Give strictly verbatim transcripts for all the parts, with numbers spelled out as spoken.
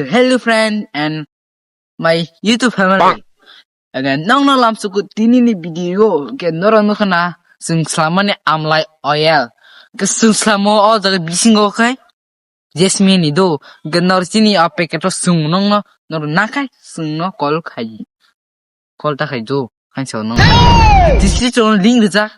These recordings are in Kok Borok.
Hello friend and my YouTube family. Again, nongno lamsuku tinini video ke norok nukha na, chwng swlamani amlai oil. Ke chwng swlamo o jaga bisingo khai jasmine ni do. Ke nor chini o packet o chwng nongno nor nakai chwngno call khai. Call ta khai do. Khain sa nong. Description link rijak.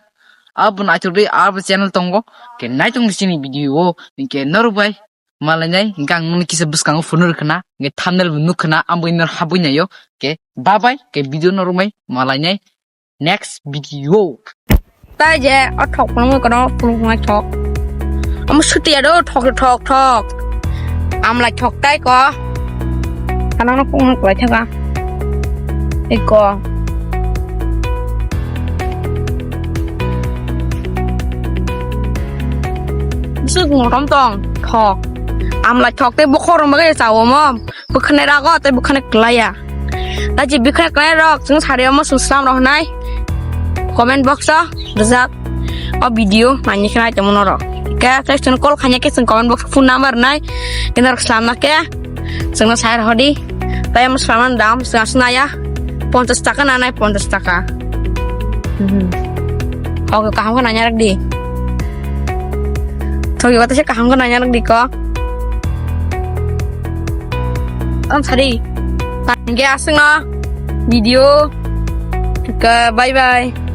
Abo naithok dei abo channel tongo. Ke naithok ni chini video o. Ke norok bai malainai, hingke ang nini kisa bwskango phunuk khna, hingke thumbnail bo nuk khna, ang bo inor habwi naio. Ke bye bye, ke video norok mai malainai next video. Tai je, o thok phunuk kono phunuk nai thok. Omo suti ado thok, thok, thok. Amlai thok tai ko. Kanang no phunuk lai thaka. Iko. Bwswk motom tong thok. Amlai thok tei bokhorok bagwi chawo mo. Bwkhani rago tei bwkhani kwlaiya. Tei je bwkhani kwlai rok chwng sari omo chwng slam rok hwnai. Comment box o rijak. O video naini khna tongmo norok. Ke tei chwng call khaina khe chwng comment box o phone number nai. Khe norok slamna khe. Chwngno sai rw di. Tai omo swlamani dam chwng aswk naya. Ponchash taka nanai, ponchash taka. Hmm. Oke, kaham khe nanya rwk di. Thogi kota se kaham khe nanya rwk di ko. Am sari. Tangge aswkno video. Bye bye.